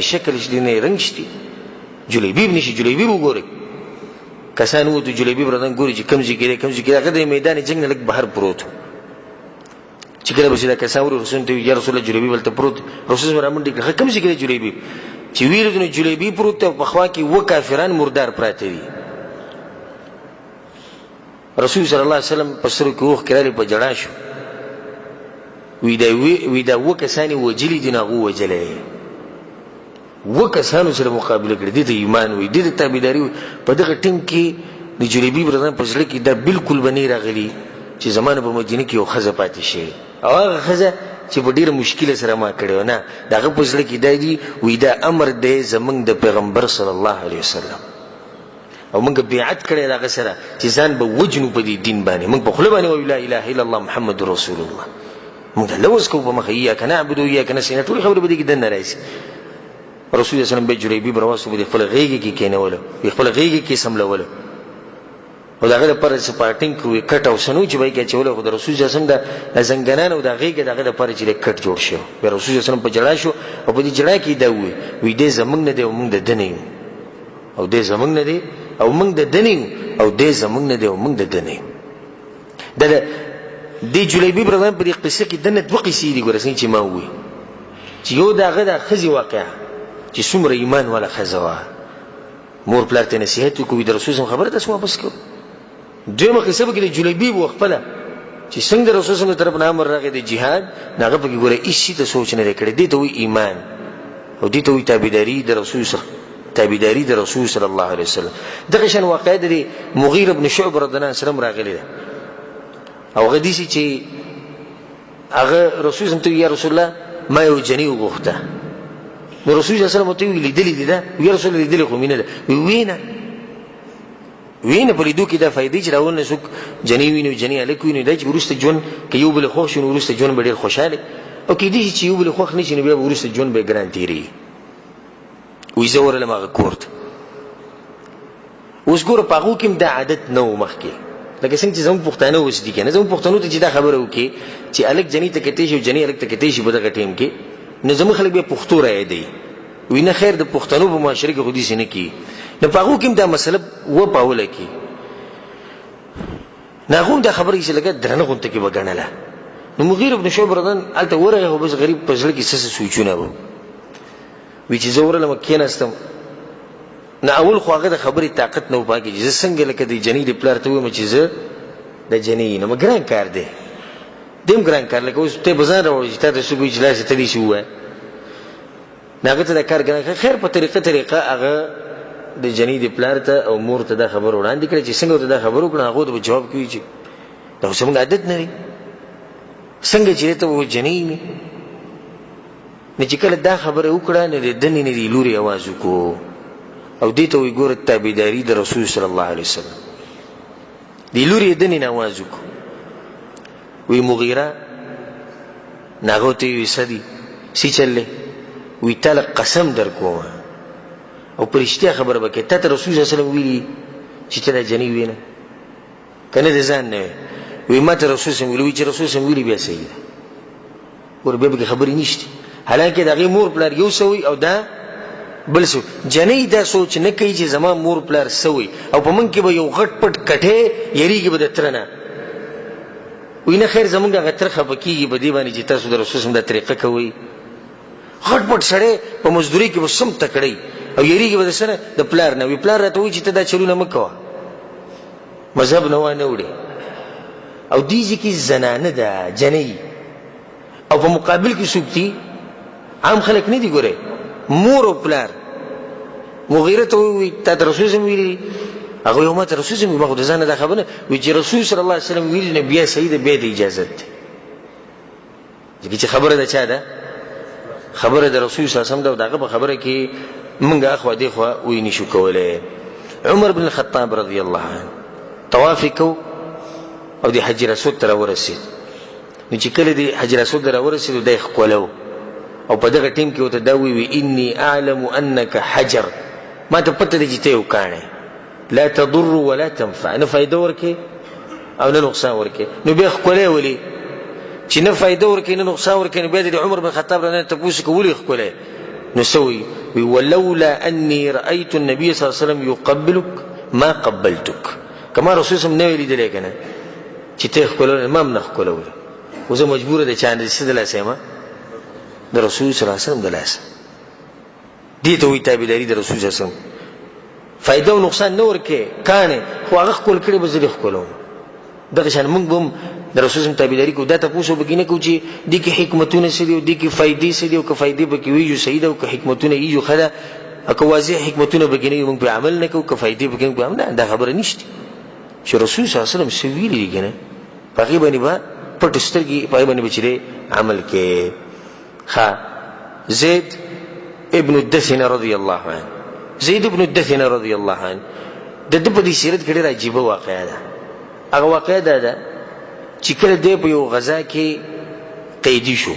شکل شته نه رنگ شته. جلیبیب نشي، جلیبیب وګورئ. کسان ووتو، جلیبیب رنګ ګوري چې کوم ځای کې دی، کوم ځای کې دی. هغه د میدان جنګ نه لږ بهر پروت. چې کله به چې دا کسان ورو رسول ته، یا رسول الله، جلیبیب هلته پروت. رسول الله رامنډې کړې، کوم ځای کې دی جلیبیب؟ چې ویل نو جلیبیب پروت دی او په خوا کې اووه کافران مردار پراته دي. رسول صلی الله علیه وسلم په سرو کې اوښکې راغلې، په ژړا شو. وی دا اووه کسان یې وژلي دي، نو هغو وژلی. اووه کسانو سره مقابله کړې. دې ته ایمان وي، دې ته تابعداري وي. په دغه ټیم کې د جلیبي برادران په زړه کې دا بالکل به نه راغلي چې زما نه په مدینه کې یو ښځه پاتې شي، او هغه ښځه چې په ډېره مشکله سره ما کړې وه. نه، د هغه په زړه کې دا دي، وایي دا امر دی زموږ د پیغمبر صلی الله علیه وسلم، او موږ بیعت کړی د هغه سره چې ځان به وجنو په دې دین باندې. موږ په خوله باندې وایو لا اله الا الله محمد رسول الله، موږ د لوز کوو په مخه، ایاک نعبد و ایاک نستعین، ټولې خبرې به دې کې دننه راشي. رسول الله صلی الله علیه وسلم به جلیبي برواستو، به خپل غېږې کې کېنولو، به خپل غېږې کې سملولو، او د هغه لپاره څه پارټینګ کوي کټ او سنو چې به یې کې اچولی. خو د رسول صلی الله علیه وسلم د زنګنان او د غېږې د هغه لپاره چې کټ جوړ شو. بیا رسول صلی الله علیه وسلم په ژړا شو، او په دې ژړا کې دا ووایي، وایي دی زموږ نه دی او موږ د ده نه یو، او دی زموږ نه دی او موږ د ده نه یو، او دی زموږ نه دی او موږ د ده نه یو. دا د دې جلیبي برادران په دې قصه کې دننه دوه قصې دي. ګوره څنګه چې ما ووایي چې یو د هغه د ښځې واقعه چې څومره ایمان والا ښځه وه، مور پلار ته نصیحت وکړو، د رسول سم خبره تاسو واپس کړو. دویمه قصه به کې د جلیبیب و خپله چې څنګه د رسول سم طرف نه امر راغی د جهاد، نو هغه پکې ګوره هیڅ شي ته سوچ نه دی کړی. دې ته وایي ایمان، او دې ته وایي تابعداري د رسول سره، تابعداري د رسول صلی الله علیه وسلم. دغه شان واقعه د مغیره بن شعبه رضی الله عنه سره راغلې ده، او هغه داسې چې هغه رسول صلی ته، یا رسول الله، ما یو جنې وغوښته. نو رسول صلی الله علیه وسلم ته ویل، لیدلې دي ده؟ یا رسول الله، لیدلې خو مې نه ده. وینه وینه په لیدو کې دا فایدې چې راول نه څوک جنې ویني، جنې هلک ویني، دا چې وروسته ژوند که یو بل خوښ شي نو وروسته ژوند به ډېر خوشحاله، او کېدای شي چې یو بل خوښ نه شي نو بیا به وروسته ژوند به ګران تېرېږي. وایي زه ورغلم هغه کور ته. اوس ګوره په هغو کې هم دا عادت نه و مخکې، لکه څنګه چې زموږ پښتانه اوس دي که نه. زموږ پښتنو ته چې دا خبره وکړي چې هلک جنې ته کتی شي او جنې هلک ته کتی شي په دغه ټایم کې، نو زموږ خلک بیا پښتو رایادوي، وایي نه خیر، د پښتنو په معاشره کې خو داسې نه کېږي. نو په هغو کې هم دا مسله وه په اوله کې، نو هغه هم دا خبره چې لکه درنه غونته کې به ګڼله. نو مغیره بن شعبه رضی الله هلته ورغی، خو بس غریب په زړه کې څه څه سوچونه وو. وی چې زه ورغلم کېناستم، نو اول خو هغه د خبرې طاقت نه و پاکې چې زه څنګه لکه د جنۍ د پلار ته ووایم چې زه د جنۍ یم. نو ګران کار دی، دی هم ګران کار، لکه اوس ته به ځان راوړې چې تا ته څوک وایي چې لاس ته دې شي ووایه. نو هغه ته دا کار ګران. خیر په طریقه طریقه هغه د جنۍ د پلار ته او مور ته دا خبر وړاندې کړه. چې څنګه ورته دا خبر وکړه، هغه ته به جواب کوي چې دا خو زموږ عادت نه دی، څنګه چې ته به جنۍ وي. نو چې کله دا خبره وکړه نو د دنې نه دی لوري اواز وکړو، او دې ته وایي ګوره تابعداري د رسول صلی الله علیه وسلم. دی لوري دنې نه اواز وکړو، وی مغیره. نو هغه ورته وویل څه دي، څه چل دی؟ وی تا له قسم در کوم او په رښتیا خبره به کوې، تا ته رسول صلی الله علیه وسلم ویلي چې ته دا جنۍ وینه که نه د ځان نه وې؟ وی ما ته رسول صلی ویلي. چې رسول صلی ویلي بیا صحیح ده، ګوره بیا پکې خبرې نشته. حالانکه د هغې مور پلار یو څه وایي او دا بل څه. جنۍ دا سوچ نه کوي چې زما مور پلار څه وایي، او په موږ کې به یو غټ پټ کټی یریږي به د تره نه، وایي نه خیر، زموږ هغه تره خفه کېږي په دې باندې چې تاسو د رسول صلی دا طریقه کوئ. غټ پټ سړی په مزدوري کې به سم تکړی او یریږي به د څه نه، د پلار نه. وي پلار راته وایي چې ته دا چلونه مه کوه، مذهب نه وانه وړي. او دې ځای کې زنانه ده، جنۍ، او په مقابل کې څوک دي؟ عام خلک نه دي، ګوره مور او پلار. مغیره ته ووایي تا ته رسول صلی ویلي؟ هغه یو ما ته رسول صلی، ما خو د ځانه دا خبره. وایي چې رسول صلی الله علیه وسلم ویلي نو بیا صحیح ده، بیا د اجازت دی، ځکه چې خبره د چا ده؟ خبره د رسول صلی الله علیه وسلم ده، او د هغه په خبره کې موږ اخوا دېخوا وی نشو کولی. عمر بن الخطاب رضی الله عنه طواف کو او د حجر اسود ته راورسېد. نو چې کله د حجر اسود ته راورسېد، دی ښکلو، او په دغه ټیم کې ورته دا وویل، انی اعلم انک حجر، ما ته پته ده چې ته یو کاڼی، لا تضر ولا تنفع، نه فایده ورکې او نه نقصان ورکې. نو بیا ښکلی ولي چې نه فایده ورکې نه نقصان ورکې؟ نو بیا د عمر بن خطاب نه تپوس کو ولي ښکلی؟ نو څه وایي؟ وی ولولا انی رأیت النبی صلی الله علیه وسلم یقبلک ما قبلتک. که ما رسول سم نه وی لیدلی که نه چې ته یې ښکلولی، ما هم نه ښکلولی، خو زه مجبور د چا نه څه د لاسه یم؟ د رسول صلی الله علیه وسلم د لاسه. دې ته وایي تابعداري د رسول صلی الله علیه وسلم. فایده او نقصان نه ورکې کانې، خو هغه ښکل کړي به زه دې ښکلوم. دغه شان موږ به هم د رسول صلی تابعداري کوو، دا تپوس به پکې نه کوو چې دې کې حکمتونه څه دي او دې کې فایدې څه دي، او که فایدې پکې وي یو صحیح ده، او که حکمتونه یې یو ښه ده، او که واضح حکمتونه پکې نه وي موږ پرې عمل نه کوو، که فایدې پکې نه کوو نه، دا خبره نشته چې رسول صلی الله علیه وسلم څه ویلي دي که نه، په هغې باندې به پټې سترګې، په هغې باندې به چې دی عمل کوي. ښه، زید ابن الدثنه رضی الله عنه، زید ابن الدثنه رضی الله عنه د ده په دې سیرت کې ډېره عجیبه واقعه ده. هغه واقعه دا ده چې کله دی په یو غزا کې قیدي شو،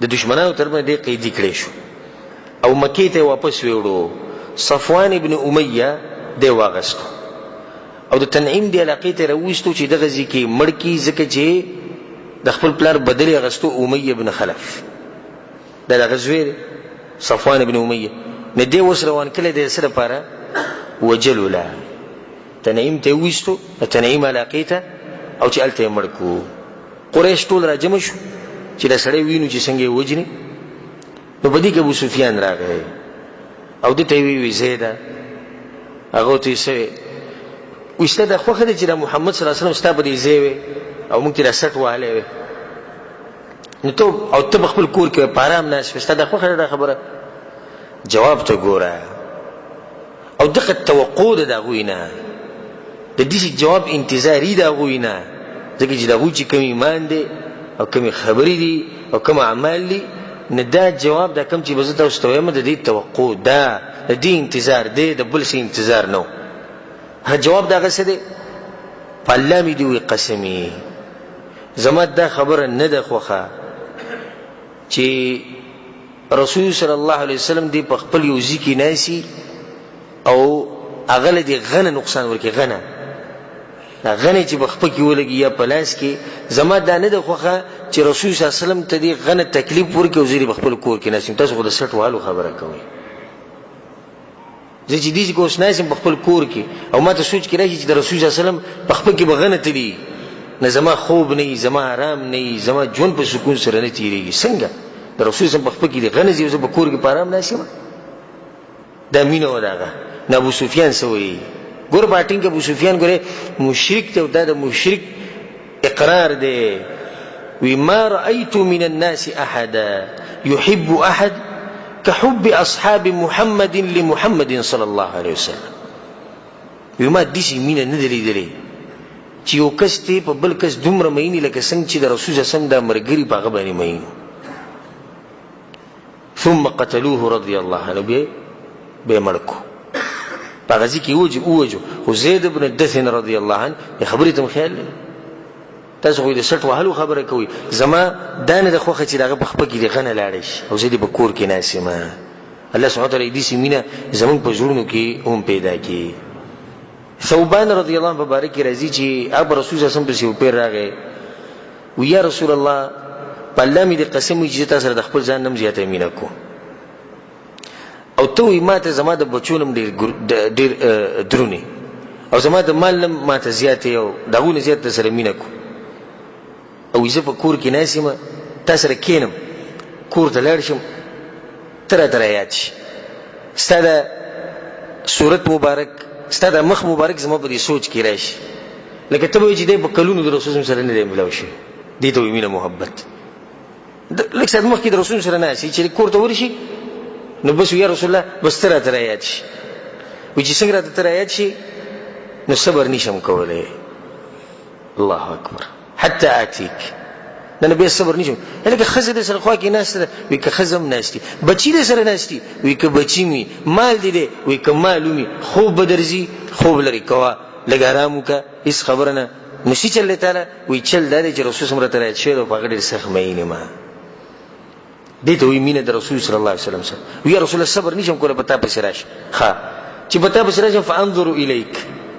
د دشمنانو طرف نه دی قیدي کړی شو او مکې ته واپس ویوړو. صفوان ابن امیه دی واغستو او د تنعیم دی علاقې ته راوستو چې دغه ځای کې مړ کړي، ځکه چې د خپل پلار بدل یې اخیستو امیه ابن خلف، دا د هغه زوی دی صفوان ابن امیه. نو دی اوس روان کړی دی د څه لپاره؟ وژلو له. تنعیم ته یې وویستو، د تنعیم علاقې ته، او چې هلته یې مړ کړو. قریش ټول راجمع شو چې دا سړی وینو چې څنګه یې وژني. نو په دې کې ابو سفیان راغی او ده ته یې وویل زیده، هغه ورته یې څه ویل؟ وایي ستا دا خوښه ده چې دا محمد صلی الله علیه وسلم ستا په دې ځای وی او موږ ته دا سټ وهلی وی، نو ته او ته په خپل کور کې په آرام ناست وې، ستا دا خوښه ده دا خبره؟ جواب ته ګوره او دغه توقع ده د هغوی نه، د داسې جواب انتظاري د هغوی نه، ځکه چې د هغوی چې کوم ایمان دی او کومې خبرې دي او کوم اعمال دي، نو دا جواب دا کوم چې به زه تاسو ته وایم د دې توقع ده، د دې انتظار دی، د بل څه انتظار نه و. هغه جواب د هغه څه دی؟ په الله مې دې وي قسمي، زما دا خبره نه ده خوښه چې رسول صلی الله علیه وسلم دی په خپل یو ځای کې ناسي او هغه له دې غنه نقصان ورکړي، غنه دا غنه چې په خپه کې ولګي یا په لاس کې، زما دا نه ده خوښه چې رسول صلی الله علیه وسلم ته دې غنه تکلیف ورکړي او زه دې په خپل کور کې ناست یم. تاسو خو د سټ وهلو خبره کوئ، زه چې دې ځای کې اوس ناست یم په خپل کور کې او ما ته سوچ کې راشي چې د رسول صلی الله علیه وسلم په خپه کې به غنه تلي، نه زما خوب نه وي، زما آرام نه وي، زما ژوند په سکون سره نه تېرېږي. څنګه د رسول صلی الله علیه وسلم په خپه کې دې غنه ځي او زه په کور کې په آرام ناست یم؟ دا مینه وه د هغه. نو ابو سفیان څه وایي؟ ګوره په اټینګ کې ابو سفیان ګوره مشرک دی او دا د مشرک اقرار دی. وی ما رأيت من الناس احدا يحب احد كحب اصحاب محمد لمحمد صلى الله عليه وسلم. وی ما داسې مینه نه ده لیدلې چې یو کس دی په بل کس دومره مین لکه څنګه چې د رسول صلی الله علیه وسلم دا ملګري په هغه باندې مین. ثم قتلوه رضی الله عنه، بیا به مړ کو په هغه ځای کې ووجو ووجو. خو زید بن الدثن رضی الله عنه د خبرې ته هم خیال لري. تاسو خو د سټ وهلو خبره کوئ، زما دا نه ده خوښه چې د هغه په خپه کې دې غنه لاړه شي او زه دې په کور کې ناست یم. الله سبحانه وتعالی داسې مینه زموږ په زړونو کې هم پیدا کړي. ثوبان رضی الله عنه په باره کې راځي چې هغه په رسول صلی الله علیه وسلم پسې یو پیر راغی، وی یا رسول الله په الله مې دې قسم وي چې زه تا سره د خپل ځان نه هم زیاته مینه کوم، او ته وی ما ته زما د بچو نه هم ډېر درونې او زما د مال نه ما ته زیات یې او د هغو نه زیات در سره مینه کوم، او زه په کور کې ناست یم تا سره کښېنم، کور ته لاړ شم ته راته رایاد شي، ستا د صورت مبارک، ستا د مخ مبارک زما په دې سوچ کې راشي، لکه ته به وایې چې دی په کلونو د رسول سره نه دی ملاو شوی. دې ته وایي مینه محبت. لږ ساعت مخکې د رسول سره ناست چې کور ته ورشي نو بس یا رسول الله بس ته راته رایاد شي. وایي چې څنګه راته ته رایاد شي نو صبر نشم کولی. الله اکبر حتی آتیک، نه نه بیا صبر نشم. لکه ښځه دې سره خوا کې ناسته ده، وایي که ښځه هم ناست وي، بچي دې سره ناست وي، وایي که بچي مي، مال دې دی، وایي که مال ومي، خوب به درځي، خوب لرې کوه، لږ ارام وکړه، هېڅ خبره نه. نو څه چل دی تاله؟ وایي چل دا دی چې رسول صلی راته رایاد شوی دی او په هغه ډېر سخت مین یم. دې ته وایي مینه د رسول صلی الله علیه وسلم سره. وایي یا رسول الله صبر نشم کولی په تا پسې راشم. ښه چې په تا پسې راشم فانظر الیک،